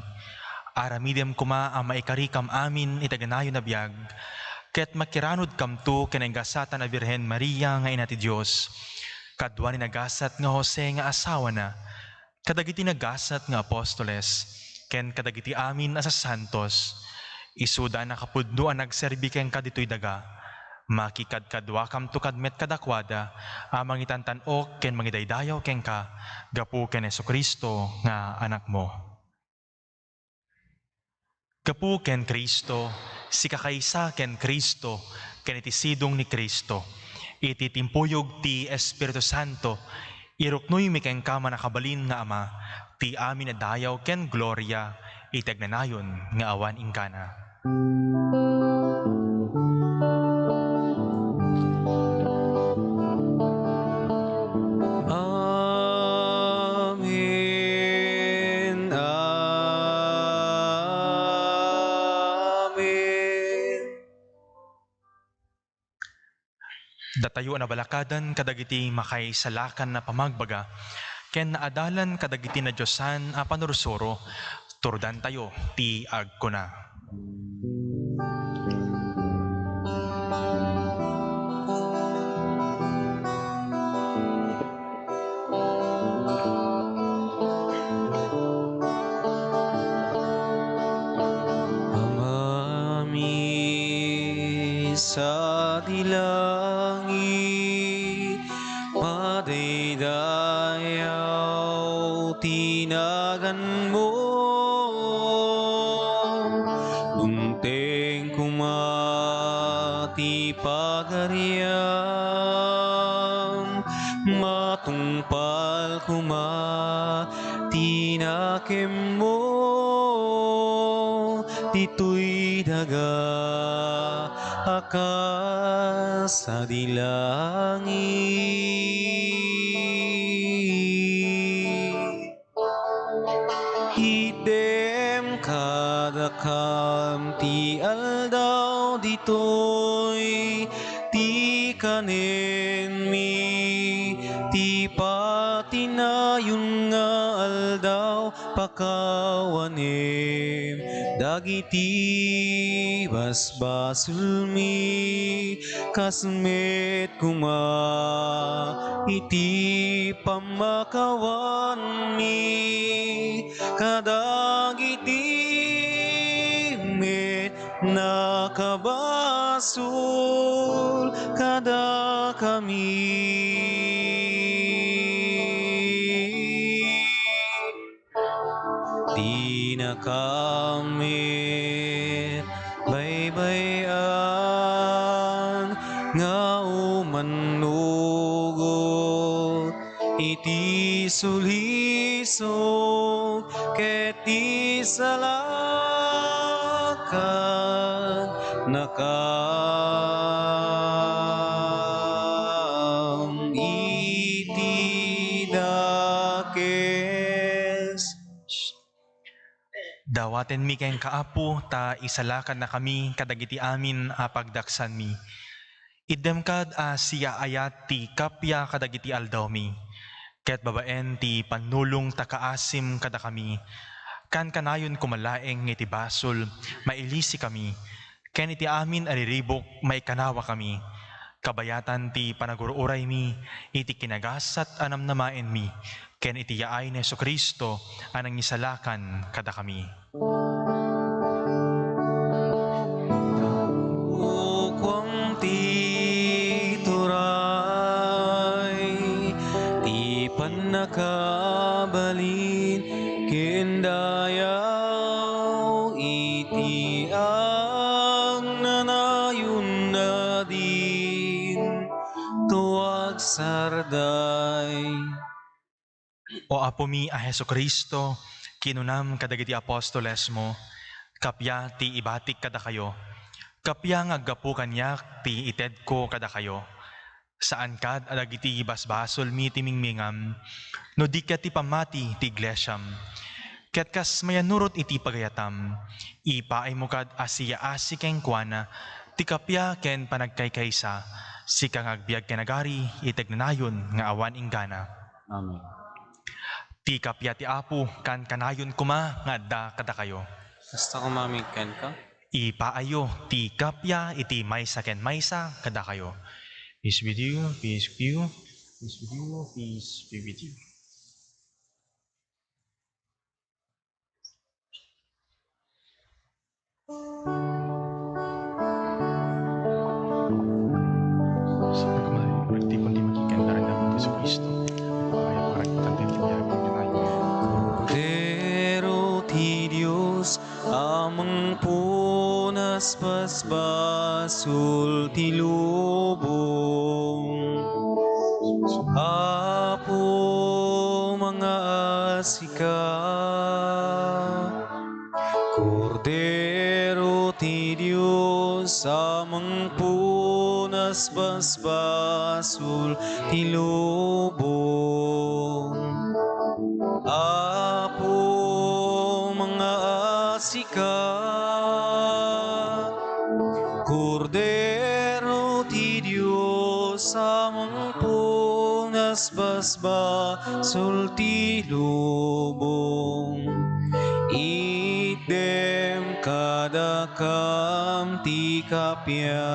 Aramidem koma a maikarikam amin iti agnanayon a biag, ket makiranudkamto ken nagasat a Birhen Maria nga Ina ti Dios, kadua ni nagasat nga Jose nga asawana, kadagiti nagasat nga apostoles, ken kadagiti amin a sasantos, isuda a nakapudno a nagserbi kenka ditoy daga, makikadkaduakamto kad met kadakuada a mangitantan-ok ken mangidaydayaw kenka gapu ken Jesu-Cristo nga Anakmo. Gapu ken Cristo, sikakaysa ken Cristo, ken iti sidong ni Cristo, iti timpuyog ti Espiritu Santo, iruknoymi kenka, mannakabalin nga Ama, ti amin a dayaw ken gloria iti agnanayon nga awan inggana. Amen. Amen. Datayo a nabalakadan kadagiti makaisalakan a pamagbaga ken naadalan kadagiti nadiosan a panursuro, turodantayo ti agkuna. Amami sadi langit, madaydayaw ti naganmo. Dumteng koma ti pagariam, matungpal koma ti nakemmo ditoy daga a kas sadi langit. Itdem kada Kam ti aldaw ditoy ti kanenmi, ti patinayon nga aldaw, pakawanem dagiti basbasolmi, kas met koma iti pammakawanmi kadagiti met nakabasol kadakami. Dinakam met baybay-an nga umannugot iti sulisog ket ti salakannakam iti dakes. Dawatenmi kenka, Apo, ta isalakannakami kadagiti amin a pagdaksanmi. Iddem kad a siyaayat ti kappia kadagiti aldawmi, ket babaen ti pannulong ta kaasim kadakami, kankanayon koma laeng nga iti basol, mailisikami, ken iti amin a riribuk, maikanawakami, kabayatan ti panagur-uraymi iti kinagasat a namnamaenmi, ken iti yaay ni Jesu-Cristo a nangisalakan kadakami. Ukuam ti turay, ti pannakabalin, ken dayaw iti agnanayon nadin to agsarday. O Apomi a Jesu-Cristo, kinunam kadagiti apostolesmo, "Kappia ti ibatik kadakayo, kappia nga aggapu kaniak ti itedko kadakayo." Saan kad a dagiti basbasolmi ti mingmingam, no di ket ti pammati ti iglesiam. Ket kas mayannurot iti pagayatam, ipaaymo kad a siyaasi kenkuana ti kappia ken panagkaykaysa, sika nga agbiag ken agari iti agnanayon nga awan inggana. Amen. Ti kappia ti Apo kankanayon koma nga adda kadakayo. Kasta koma met kenka. Ipaayyo ti kappia iti maysa ken maysa kadakayo. Peace with you, peace with you, peace with you, peace be with you. Sapay koma, agtipon ti makikan, daran namin Jesu-Cristo. Pangayap nga agpatagdeng ti biag, ti tayo. Kordero ti Dios, Amang punas basbasul ti lubong. Apo, mangaasi ka. Kordero ti Dios, Amang punas basbasul ti lubong. Apo, mangaasi ka. Kordero ti Dios, Amang punas basbasul ti lubong. Itdem kadakam ti kappia.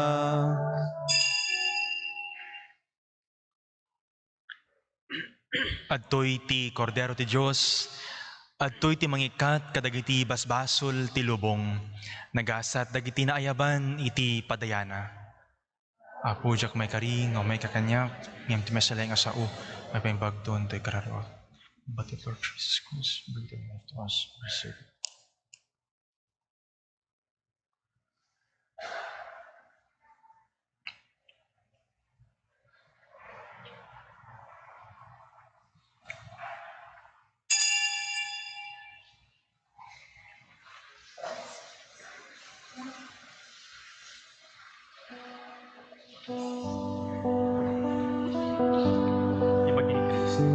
Adtoy ti Kordero ti Dios, adtoy ti mangikkat kadagiti basbasol ti lubong, nagasat dagiti naayaban iti padayana. Apo, diak maikari nga umayka kaniak, ngem ti masaleng a sao, maipaimbagton toy kararuak. But the Lord Jesus Christ, bring them to us, we serve. Ibagi ni Cristo.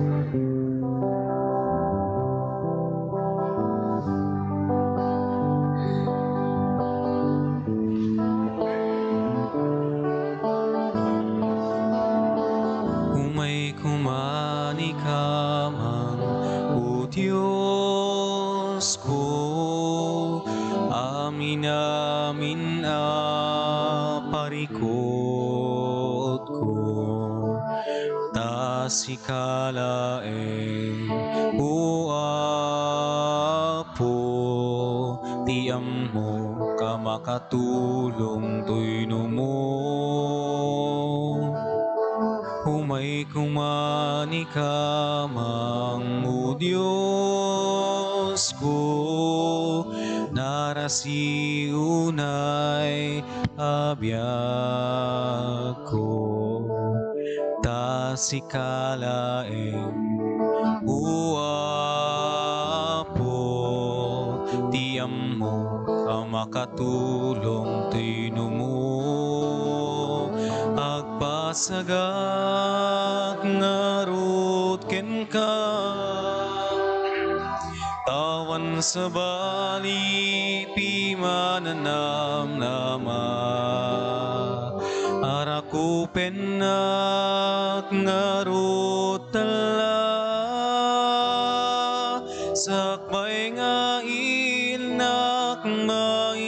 Amang, O Diosko, amin-amin a parikutko, ta sika laeng, O Apo, ti ammok a makatulong toy no mo. Umay koma ni kamang, O Diosko, narasi unay a biagko, ta sika laeng, O Apo, ti ammok a makatulong toy no mo. Agpasagak ngarud kenka, awan sabali pimananamnama, arakupennak ngarud tella, sakbay nga innak maiwawa.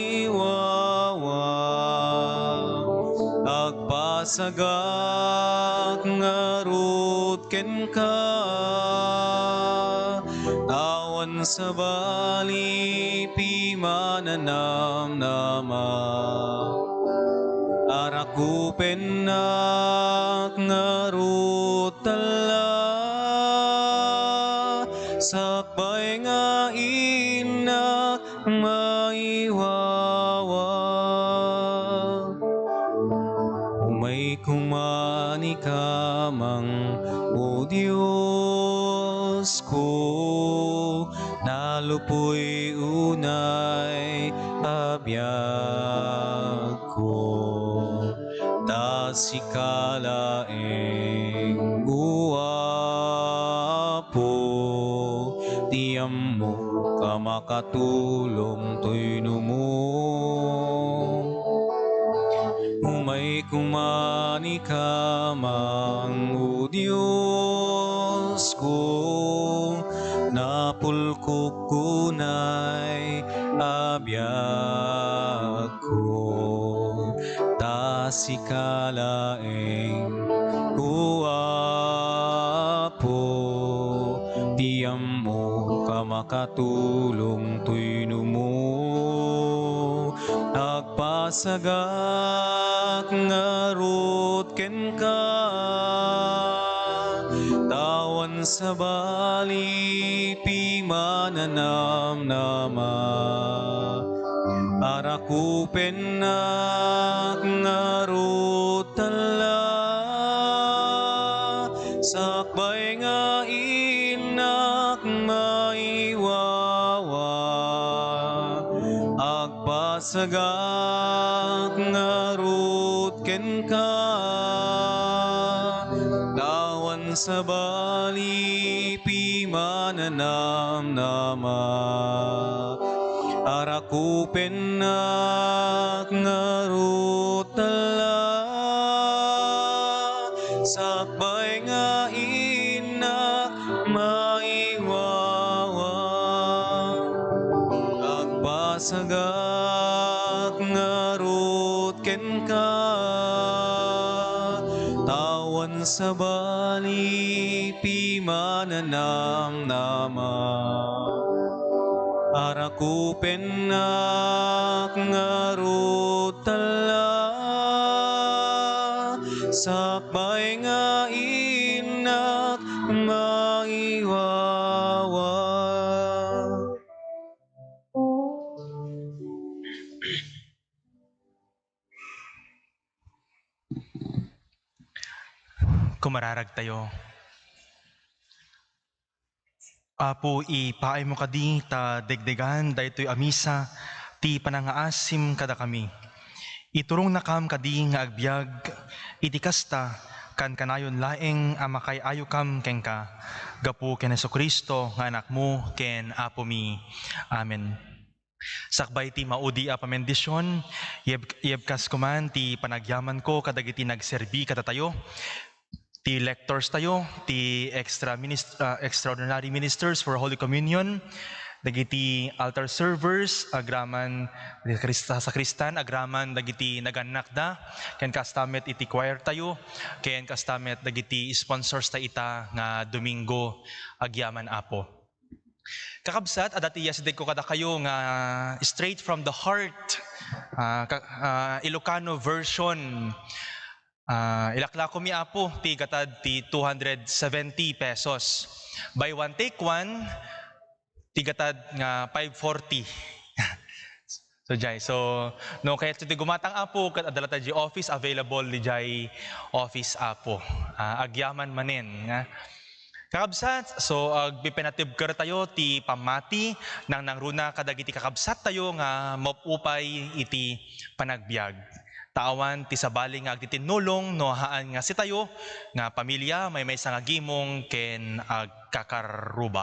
Agpasagak ngarud kenka, awan sabali pimananamnama, arakupennak ngarud tella, sakbay nga innak maiwawa. Umay koma ni kamang, O Diosko, nalupoy unay a biagko, ta sika laeng, O Apo, ti ammok a makatulong toy no mo. Umay koma ni kamang, O Diosko, napulkok unay a biagko, ta sika laeng, O Apo, ti ammok a makatulong toy no mo. Agpasagak ngarud kenka, awan sabali pimananamnama, arakupennak ngarud tella, sakbay nga innak maiwawa. Agpasagak ngarud kenka, awan sabali pimananamnama, arakupennak ngarud tella, sakbay nga innak maiwawa. Agpasagak ngarud kenka, awan sabali pimananamnama, arakupennak ngarud tella, sakbay nga innak maiwawa. Kumararagtayo. Apo, ipaaymo kadi ta degdegan daytoy a misa ti panangaasim kadakami. Iturongnakam kadi nga agbiag iti kasta, kankanayon laeng a makaay-ayokam kenka. Gapu ken Jesu-Cristo nga Anakmo ken Apomi. Amen. Sakbay ti maudi a pamendisyon, iyeb-, iyebkas koman ti panagyamanko kadagiti nagserbi kadatayo. Ti lectors tayo, ti extra minis-, ah, extraordinary ministers for Holy Communion, dagiti altar servers, agraman, dagiti sakris-, sakristan, agraman dagiti nagannakda, ken kasta met iti choir tayo, ken kasta met dagiti sponsors ta ita nga Domingo agyaman, Apo. Kakabsat, adda ti yasidegko kadakayo nga straight from the heart, ah, ka-, ah, Ilocano version. Ah, ilaklakomi, Apo, ti gatad ti two hundred seventy pesos. Buy one, take one, ti gatad nga five forty. So, jay. So, no kayatyo ti gumatang, Apo, ket adda latta diay office, available diay office, Apo. Ah, agyaman manen nga. Kakabsat, so, agpipinatibker tayo ti pammati, nangnangruna kadagiti kakabsat tayo nga maupupay iti panagbiag. Ta awan ti sabali nga agtitinnulong no haan nga sitayo nga pamilia, maymaysa nga gimong ken agkakarruba.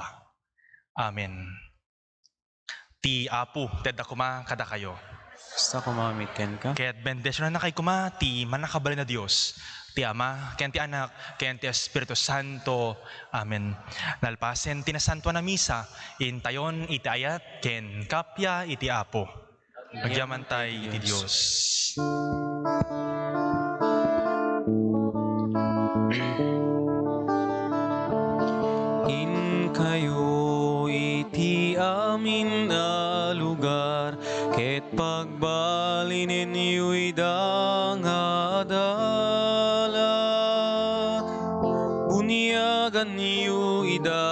Amen. Ti Apo ti adda koma kadakayo. Kasta koma met kenka. Ket bendisionannakay koma ti Mannakabalin a Dios, ti Ama, ken ti Anak, ken ti Espiritu Santo. Amen. Nalpasen ti Nasantoan a Misa, intayon iti ayat ken kappia iti Apo. Agyamantay iti Dios. Inkayo iti amin a lugar, ket pagbalinenyo ida nga adalan. Bunyaganyo ida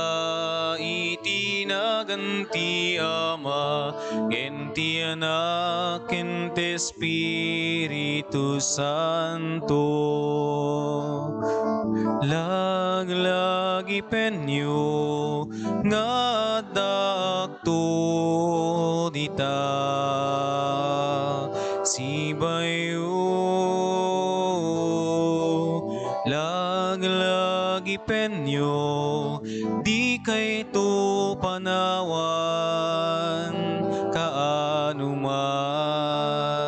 iti nagan ti Ama, ken ti Anak, ken ti Espiritu Santo. Laglagipenyo nga addaakto dita sibayo. Laglagipenyo, dikayto panawan kaano man.